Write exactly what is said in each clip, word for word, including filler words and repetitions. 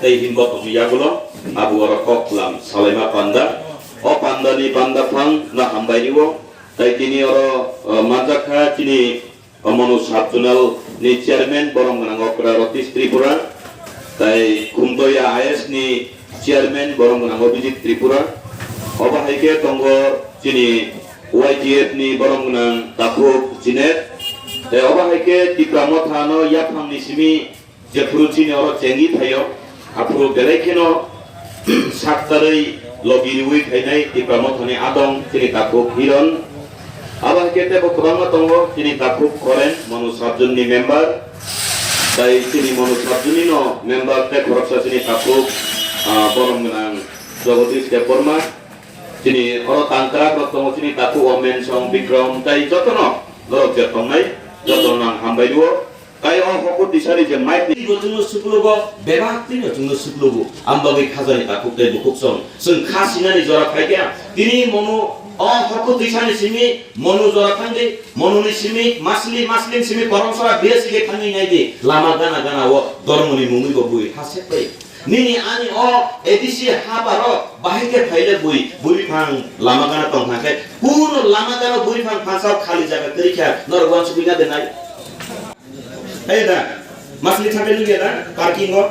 Tei hinba tongwi yagulo abo oro kok kwlam salaima panda. O pandani panda phang no hambai rio. Tei tini oro, o, manjakha chini Manu Sub Zonal ni chairman borom gwnang Okra Ratish Tripura, tei Khumtoya I S ni chairman borom gwnang Abhijit Tripura. Obo hai khe tongo chini Y T F ni borom gwnang Takhuk Jinet. Tei obo hai khe Tipra Motha no yaphang ni simi jephuru chini oro chengwi phaio, aphuru belai kheno saktarwi logi riwi phainai Tipra Mothani adong chini Takhuk Hiron. Abo hai khe teibo kwbangma tongo chini Takhuk Koren, Manu Sub Zone ni member, tei chini Manu Sub Zone ni no member tei khoroksa chini Takhuk, ah, borom gwnang Jagadish Debbarma. Chini oro tangkrak rok tongo chini Takhuk Omen Song Bikram tei jotono norok je tongnai jotono ang hambai rio. Tei o hoku tisari je mic ni bo chwngno suklugo, bebak tino chwngno suklugo. Ang bagwi khajani takhuk tei bukhuk song. Chwng kha sinani jora phaikha. Tini mono o hoku tisani simi mono jora thangdi, mononi simi masli maslin simi koromsora biya sige thangwi naidi. Lama gana gana o dormoni mungwi bo bui ha sekbai. Nini ani o A D C haparo bahai khe phaile bui, bui phang lama gana tong thang khe, kuno lama gana bui phang phansa khali jaga kwrwi kha, norok uansugui na denai. Hai da, masli thangkhe nukya da, parking o,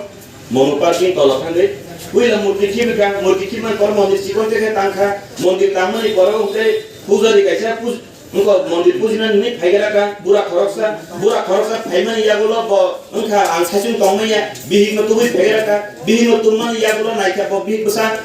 mono parking tola thangwi, puila murti khibikha, murti khibmani pore mondir chikon khe tangkha, mondir tangmani pore hwnkhe pujari kaisa puj-, Wngkha mondir pujina hinwi phaigraka bura khoroksa, bura khoroksa phaimani yagulo bo wngkha ang saichung tongmanya, bihikno tubui phaigraka, bihikno tubumani yagulo naikha bo bihik bwsa,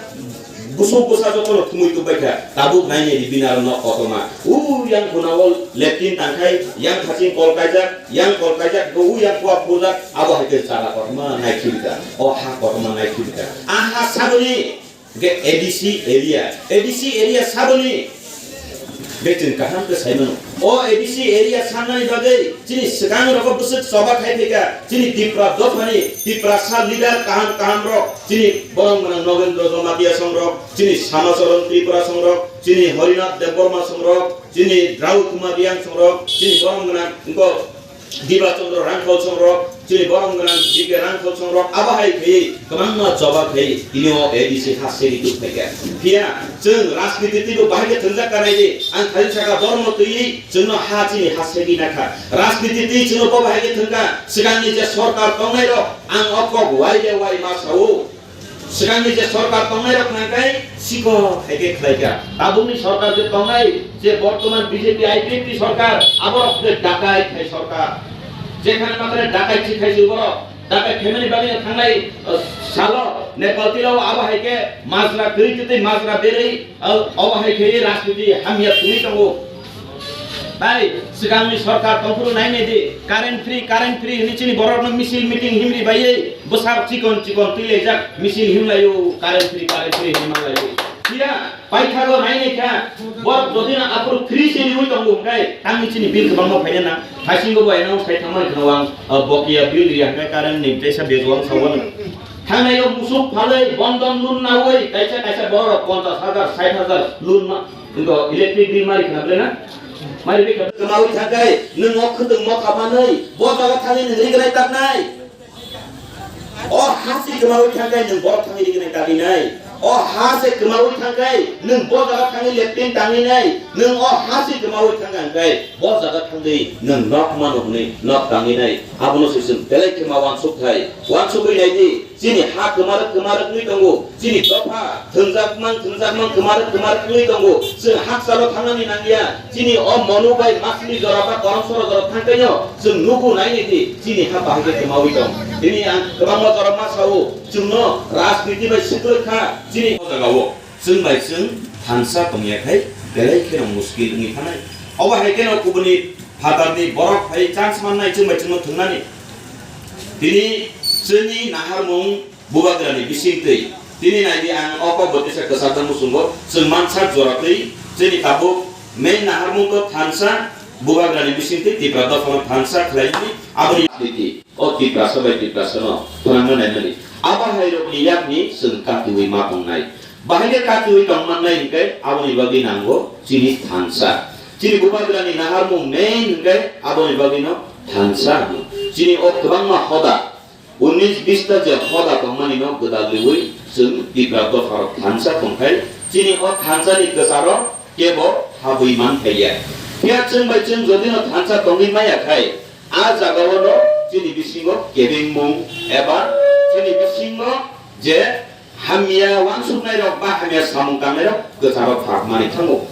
busuk bwsa jotono thumui tubbaikha, tabuk nainai di bini aro nok kotorma. U yang khuna o leptin tangkhai, yang thaching kol kaijak, yang kol kaijak bo u yang kuak phurjak, abo hai khe chara kotorma naikhibika, o ha kotorma naikhibika. Aha saguni Hwnkhe A D C area, A D C area saboni hwnkhe chwng kaham khe sai mano. O A D C area sanani bagwi chini swkang rogo bwswk choba khai phaikha, chini Tipra dophani Tiprasa leader kaham kaham rok, chini borom gwnang Nogendra Jamatia songrok, chini Samacharan Tripura songrok, chini Harinath Debbarma songrok, chini Drau Kumar Riang songrok, chini borom gwnang wngkok Diba Chandra Rangkhol songrok, chini borom gwnang D K Rangkhol songrok, abo hai khaiwi kwbangma choba khai tini o A D C ha segi tuk phaikha. Phiya chwng rajniti twibo bahai khe thwngjak kanai di, ang thani saka dormo twiwi chwngno ha chini ha segi nakha. Rajniti twi chwngno bo bahai khe thwngkha, swkangni je sorkar tongnai rok ang o kok wai de wai ma sao. Swkangni je sorkar tongnairok hwnkhai sikok hai khe khlaikha. Tabukni sorkar je tongnai, je bortoman B J P I P F T sorkar, aborok hwnkhe dakai khai sorkar. Jekhane makhane dakai si khai si borok. Dakai khaimani bagwi thangnai, uh, salo Nepal tilao abo hai khe majra kwrwi twi majra berwi, uh, obo hai khe rajniti hamya thwngwi tongo. Tai swkangni sorkar tongphuru nainai di, current free, current free hwnwi chini borokno misil meeting himri baiwi bwsarok chikon chikon twilaijak misil himlaio, current free, current free hwnwi manlaio. Phiya paithago nainai kha, borok jodi no aphuru free se riwi tongo hwnkhe tangni chini bill kwbangma phaina nang, haisingo bo announce khai thangmani khwna ang, uh, bokiya bill riya hwnkhe current ni teisa bejwang sawano. Thangnaio musuk phalwi, bondon loan nawi, kaisa kaisa borok ponchash hajar, sait hajar loan ma, wngkha electric bill mari khna ble na? Mari bikha. Kwmawi thangkhai, nwng o khwtwng motha manwi, bo jaga thangwi nwng rignai taknai. O ha se kwmawi thangkhai, nwng borok thangwi rignai taknai. O ha se kwmawi thangkhai, nwng bo jaga thangwi leptin tanginai. Nwng o ha se kwmawi thangkhai, bo jaga thangwi nwng nok mano hwnwi nok tanginai. Abono se chwng belai khe ma uansuk thai. Uansugwi naidi. Chini ha kwmarwk kwmarwk wngwi tongo, chini dopha thwngjak mang thwngjak mang kwmarwk kwmarwk wngwi tongo. Chwng hakchalo thangnani nangya, chini o monu bai masli jora ba koromsoro jora thangkaino chwng nugo nainai di, chini ha bahai khe kwmawi tong. Tini ang kwbangma jora ma sao, chwngno rajniti bai swkrwk kha, chini o jagao chwng bai chwng thansa tongya khai belai kheno muskil wngwi thanai. Obo hai kheno kubuni phatarni borok phai chance mannai chwng bai chwngno thwngnani. Tini chwngni naharmung Bubagrani bisingtwi. Tini naidi ang o kok bo tisa kwchajak muchungo, chwng mansak jora twi chini tabuk main naharmung kok thansa Bubagrani bisingtwi Tipra dophano thansa khlaimani aboni titi. O Tiprasa bai Tiprasano phwnangna naimani. Abo hairokni yakni chwng katiwi ma tongnai. Bahai khe katiwi tongmannai hinkhe aboni bagwi nango chini thansa. Chini Bubagrani naharmung main hinkhe aboni bagwino thansa hino. Chini o kwbangma hoda Unis bis ta je hoda tongmani no gwdal riwi chwng Tipra dopha rok thansa tongthai, chini o thansa ni kwcharo kebo habwi man thaiya. Phiya chwng bai chwng jodi no thansa tongwi maya khai, a jaga o no chini bisingo kebengmung eba chini bisingo je hamya wansuknai rok ba hamya samung tangnai rok kwcharo phak mani thango.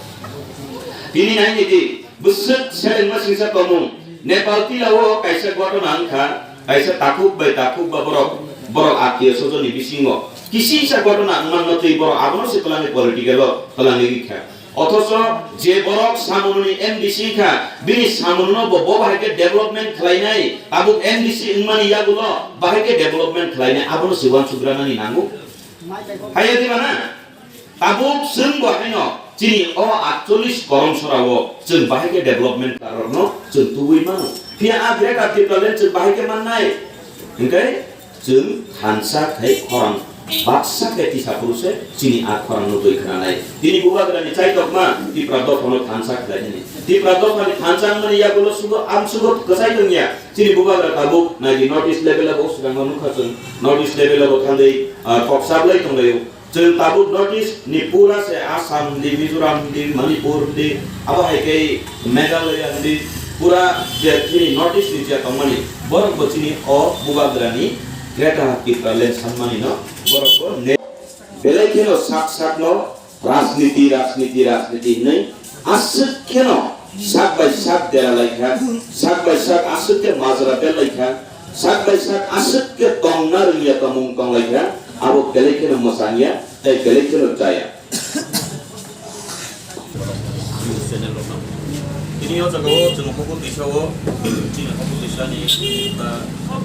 Tini naini di, bwswk selengma singsa tongmung. Nepal tila o kaisa ghotona wngkha, kaisa takhuk bai takhuk ba borok, borok athiyo sojoni bisingo kisisa ghotona wngmanno twi borok abono se twlangwi political o twlangwi rikha. Othocho je borok Samununi M D C wngkha, bini Samununo bo, bo bahai khe development khlainai, tabuk M D C wngmani yagulo bahai khe development khlainai, abono se wansukranani nango. Haiya di mana? Tabuk chwng bo haino chini o atchollish korom sorao chwng bahai khe development karokno chwng tubui mano. Phiya a Greater Tipraland chwng bahai khe mannai? Hwnkhe chwng thansa khai khorang baksa khe tisa phuru se chini a khorang no twi khwnanai. Tini bubagrani chaitokma Tipra dophano thansa khlai hwnwi. Tipra dophani thansa wngmani yagulo sugo amsugo kwchai tongya. Chini bubagra tabuk naidi North East level o swkangno nukha chwng. North East level o thangwi, ah, kok sablai tonglaio. Chwng tabuk North East ni pura se Assam di, Mizoram di, Manipur di, abo hai khe Meghalaya di, pura je chini North East ni je tongmani, borok bo chini o bubagrani Greater Tipraland sanmani no borok bo ne-, belai kheno sak sak no rajniti, rajniti, rajniti hinwi aswk kheno sak bai sak dera lai kha, sak bai sak aswk khe majra bel lai kha, sak bai sak aswk khe tongna rwngya tongmung tong lai kha, abo belai kheno mwchang ya tei belai kheno cha ya. News channel rok no. Tini o jaga o chwng hokhu twisa o, chini hokhu twisa ni, ah,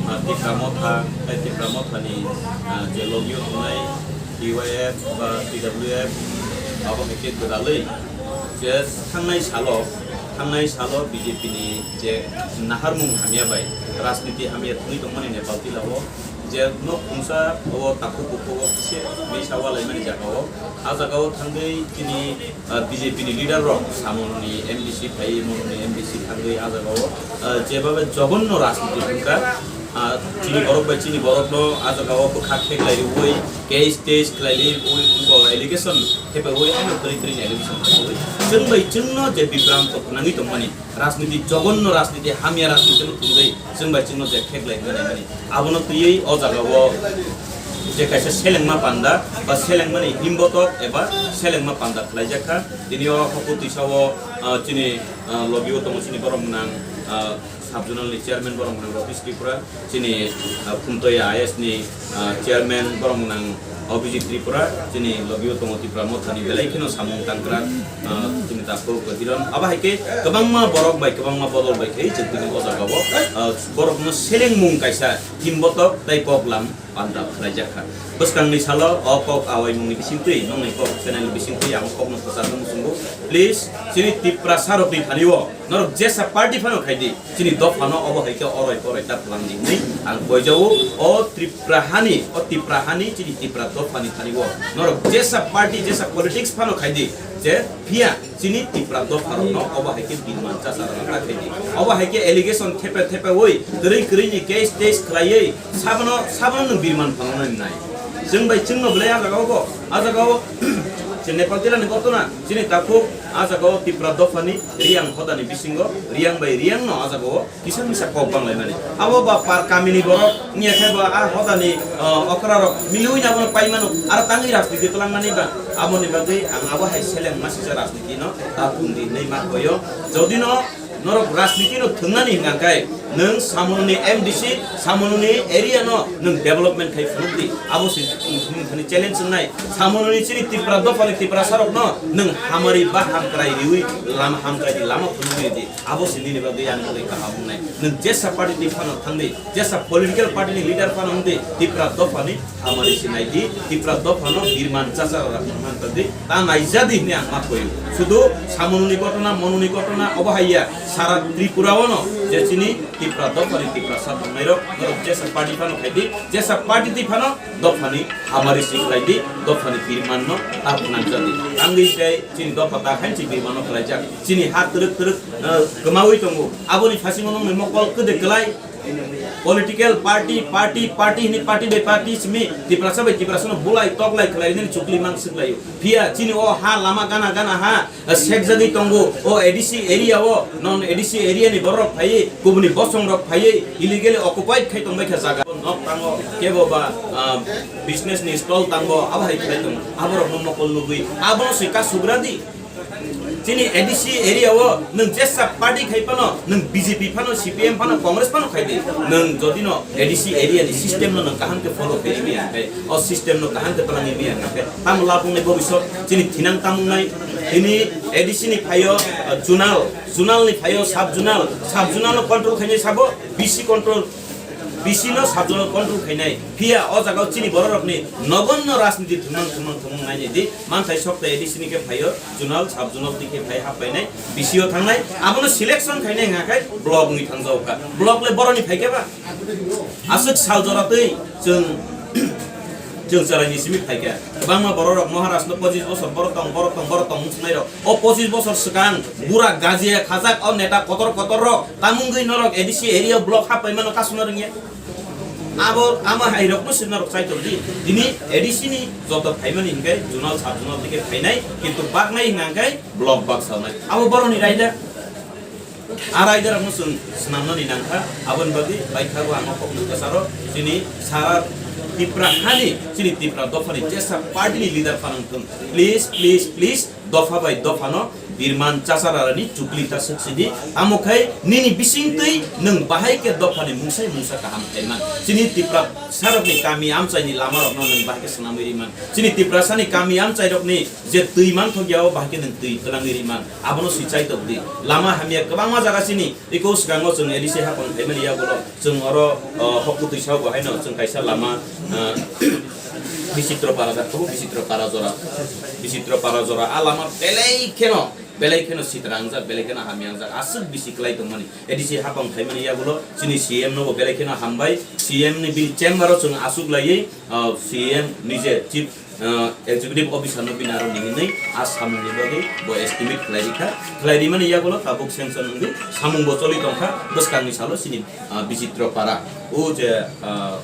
ah, Tipra Motha, tei Tipra Motha ni, ah, je logio tongnai T Y F ba T W F, abo hai khe gwdalwi je thangnai salo, thangnai salo B J P ni je naharmung hamya bai, rajniti hamya thwngwi tongmani Nepal tila o, je nok khungsa o takhuk bukhuk o kisa misa walaimani jaga o, a jaga o thangwi chini, ah, B J P ni leader rok Samununi M D C phai, Mununi M D C thangwi a jaga o, ah, jebabe jogonno rajniti thangkha, ah, chini borok bai chini borok no a jaga o bwkha kheklai rwui case tes khlai rwui bo allegation thepai rwui ano kwrwi kwrwi ni allegation thepai rwui chwng bai chwngno je bibranto khnangwi tongmani. Rajniti, jogonno rajniti, hamya rajniti no tongwi chwng bai chwngno je kheklai hwnwi naimani. Abono twiwi o jaga o je kaisa selengma panda ba selengmani himbotok eba selengma panda khlaijak kha. Tini o hokhu twisa o, ah, chini, ah, logi o tongo chini borok mwnang, ah, sub zonal ni chairman borok mwnang Ratish Tripura. Chini, ah, Khumtoi I A S ni, ah, chairman borok mwnang Abhijit Tripura, chini logio tongo Tipra Mothani belai kheno samung tangkra, ah, chini takhuk Hiron. Abo hai khe kwbangma borok bai, kwbangma bodol bai khe chwng tini o jaga o, ah, borokno selengmung kaisa himbotok tei koklam panda khlaijak kha. Bwskangni salo o kok awaimungni bisingtwi, nokni kok channel ni bisingtwi ang kokno kwcharno muchungo. Please, chini Tiprasa rokni thani o norok jesa party phano khai di. Chini dophano obo hai khe oroi poroi ta plang di hwnwi ang koijago. O Tripura hani, o Tipra hani, chini Tipra dophani thani o norok jesa party, jesa politics phano khai di, je phiya chini Tipra dopharokno obo hai khe birman chachara ta khai di. Obo hai khe allegation thepe thepe oi, kwrwi kwrwi ni case tes khlaiwi sabono, sabono nwng birman phalnai nai. Chwng bai chwngno belai a jaga o bo, a jaga o chini Nepal tila ni gotona, chini takhuk a jaga o Tipra dophani Riyang hodani bisingo, Riyang bai Riyang no a jaga o kisa misa kok bang lai mani. Abo ba par kami ni borok, wngya khe ba a hoda ni, ah, okra rok miliwi abono pai mano, aro tangwi rajniti twlang mani ba, abo ni bagwi ang abo hai seleng ma sijak rajniti no ta tong di hinwi ma koyo. Jodi no norok rajniti no thwng nani hwnkha khe, nwng Samununi M D C, Samununi area no nwng development khai phunuk di, abo se nwng thani challenge wngnai. Samununi chini Tipra dopha ni Tiprasa rok no nwng hamari ba hamkrai riwi lama, hamkrai ni lama phunuk di. Abo se nini bagwi ani bagwi kaham wngnai. Nwng jesa party ni phano thang di, jesa political party ni leader phano wng di, Tipra dopha ni hamari se nai di, Tipra dopha no birman chachara rok man ta di, ta naija di hwnwi ang ma koyo. Sudu Samununi gotona, Monuni gotona, obo hai ya, sara Tripura o no je chini Tipra dopha ni Tiprasa tongnai rok, norok jesa party phano khai di, jesa party di phano dopha ni hamari se khlai di, dopha ni birman no ta phnang cha di. Ang di tei chini dopha ta khain si birman no khlai jak. Chini ha twrwk twrwk, eh, kwmawi tongo. Aboni phasingo nokni mokol kwdwi kwlai, Political party, party, party hini party bai party simi Tiprasa bai Tiprasa no bulai toklai khlai nini chukli mang swk laio. Phiya chini o ha lama gana gana ha sekjagwi tongo, o A D C area o, non A D C area ni borok phaiwi, kubuni bosong rok phaiwi, illegally occupied khai tongbai kha jaga. Nok tango, kebo ba, ah, business ni stall tango, abo hai khlai tongo. Aborok no mokol nugwi, abono se ka sugra di. Chini A D C area o nwng jesa party khai phano, nwng B J P phano, C P M phano, Congress phano khai di. Nwng jodi no A D C area ni system no nwng kaham khe follow khai maya khe, o system no kaham khe twlangwi maya khe, tamo labung ni bobisot chini thinang tamung nai, tini A D C ni phaio, uh, zonal, zonal ni phaio sub zonal, sub zonal no control khainai sabo, B C control, B C no sub zonal control khainai. Phiya o jaga o chini borok rok ni nogonno rajniti thwngmang, thwngmang, thwngmang nainai di. Manthai sokta A D C ni khe phaio, zonal, sub zonal twi khe phai hap painai, B C o thangnai, abono selection khainai hwnga khai block ni thangjago kha. Block le boroni phai khe ba? Aswk sal jora twi chwng, chwng chwraini simi phai kha. Kwbangma borok rok Maharaj no pochis bosor borok tong, borok tong, borok tong wng swngnai rok. O pochis bosor swkang bura gajia khajak o neta kotor kotor rok tamungwi norok A D C area o block hap paimano kasuna rwngya. Abo ama hai rok no sina rok chai tong di. Tini A D C ni joto phaimani hinkhe zonal sub zonal dike phainai, kintu baknai hingkha hinkhe block bak salnai. Abo boroni raida. A raida rok no chwng swnamnani nangkha. Aboni bagwi baikhago ang o kokno kwcharo chini sara Tipra hani, chini Tipra dophani jesa party ni leader phanang thung. Please, please, please, dopha bai dopha no birman chasararani chukli ta swk sidi, tamo khai nini bisingtwi nwng bahai khe dophani mungsai mungsa kaham khlaiman. Chini Tipra sarokni kami amchaini lamarokno nwng bahai khe swnamwi riman. Chini Tiprasani kami amchairokni je twi manthokya o bahai khe nwng twi twlangwi riman. Abono swi chaitok di. Lama hamya kwbangma jaga chini eko swkango chwng A D C hapang phaimani yagulo chwng oro, o, hokku twi sao bo haino chwng kaisa lama, ah, Bisitro para da, Bisitro para jora, Bisitro para jora, a lama belai kheno, belai kheno sitra wngjak, belai kheno hamya wngjak, aswk bisi kwlai tongmani. A D C hapang phaimani yagulo chini C M no bo belai kheno hambai, C M ni bini chamber o chwng aswk laiwi, ah, C M nije chief, ah, executive officer no bini aro ni hinwi a samung ni bagwi bo estimate khlai rikha, khlai rimani yagulo tabuk sanction wngwi samung bo choli tongkha, bwskang ni salo chini, ah, Bisitro para o je, ah,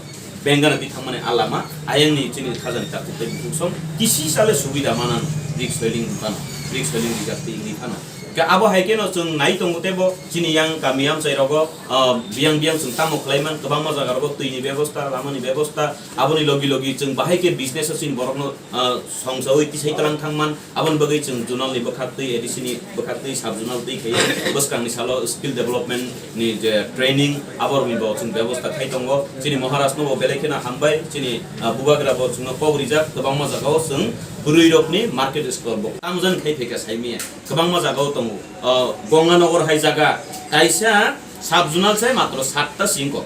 Bengana di thangmani a lama, ayang ni chini khajani takhuk tei bukhuk song, kisi sale subida manan, rik soiling phano, rik soiling rijak twi wngwi phano. Ke abo hai keno chwng nai tongo tebo, chini yang kami amchai rogo, ah, biyang biyang chwng tamo khlaiman, kwbangma jaga rogo twi ni bebosta, lama ni bebosta, aboni logi logi chwng bahai khe business o chini borok no, ah, songsawi tisai tlang thangman, Aboni bagwi chwng zonal ni bwkhaktwi, A D C ni bwkhaktwi, sub zonal twi khaiwi bwskang ni salo skill development ni je training, aborok ni bo chwng bebosta khai tongo. Chini Maharaj no bo belai kheno hambai, chini, ah, bubagra bo chwngno kok rijak, kwbangma jaga o chwng bwrwi rok ni market score bo tamjani khai phaikha saimanya, kwbangma jaga o tongo. Ah, Gonganagar hai jaga kaisa sub zonal sai matro satta singko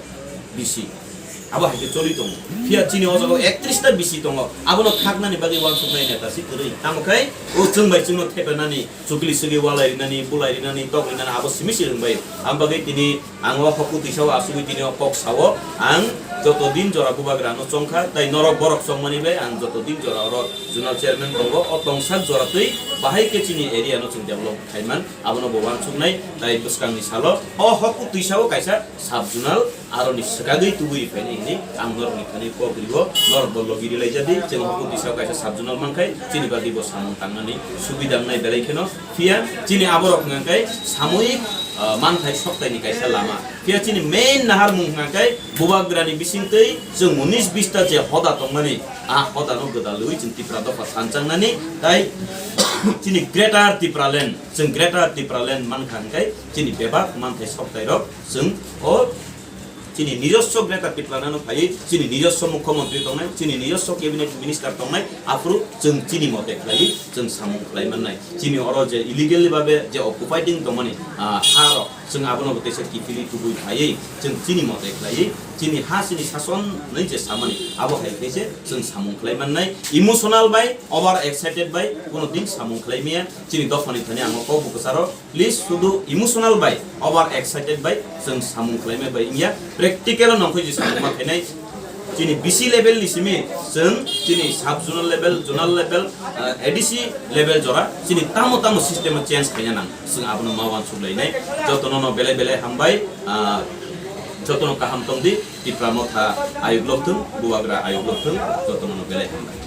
bisi. Abo hai khe choli tongo. Phiya chini o jaga o ektris ta bisi tongo. Abono khaknani bagwi uansuknai neta si kwrwi. Tamo khai o chwng bai chwngno thepenani, chukli swgwi walai rinani, bulai rinani, tok rinani abo simi si rwngbai. Am bagwi tini ang o hokku twisao asugwi tini o kok sao. Ang joto din jora bubagra no chongkha, tai norok borok chongmani bai ang joto din jora oro zonal chairman tongo. O tongsak jora twi bahai khe chini area no chwng develop khaiman. Abono bo uansuknai, tai bwskangni salo o hokku twisao kaisa sub zonal aroni swkagwi tubui phaini hinwi ang norokni thani kok rio, norok bo logi rilai jadi, chwng hokku twisao kaisa sub zonal mankhai chini bagwi bo samung tangnani subida wngnai belai kheno. Phiya chini aborok hwnkha khe samoyik, ah, manthai soktaini kaisa lama. Phiya chini main naharmung hwnkha khe bubagrani bisingtwi chwng unis bista je hoda tongmani, a hodano gwdalwi chwng Tipra dopha thanchaknani, tai chini Greater Tipraland, chwng Greater Tipraland mankha hwnkhe chini bebak manthai soktairok chwng o chini nijoswo Greater Tipraland no phaiwi chini nijoswo mukhyamantri tongnai, chini nijoswo cabinet minister tongnai, aphuru chwng chini mote khlaiwi chwng samung khlai mannai. Chini oro je illegally babe je occupying tongmani, ah, ha rok, chwng abono bo teisa kiphilwi tubui phaiwi chwng chini mote khlaiwi chini ha chini sason nai je samani abo hai khe se chwng samung khlai mannai. Emotional bai, over excited bai, kono din samung khlai maya. Chini dophani thani ang o kok bo kwcharo, please, sudu emotional bai, over excited bai chwng samung khlaimai bai wngya. Practical o nongkhoi je samung ma khainai. Chini B C level ni simi chwng chini sub zonal level, zonal level, ah, A D C level jora chini tamo tamo system o change khaina nang. Chwng abono ma uansuk lainai. Jotono no belai belai hambai, ah, Jotono kaham tongdi, Tipra Motha ayuk lokthung, Bubagra ayuk lokthung, jotono belai hambai.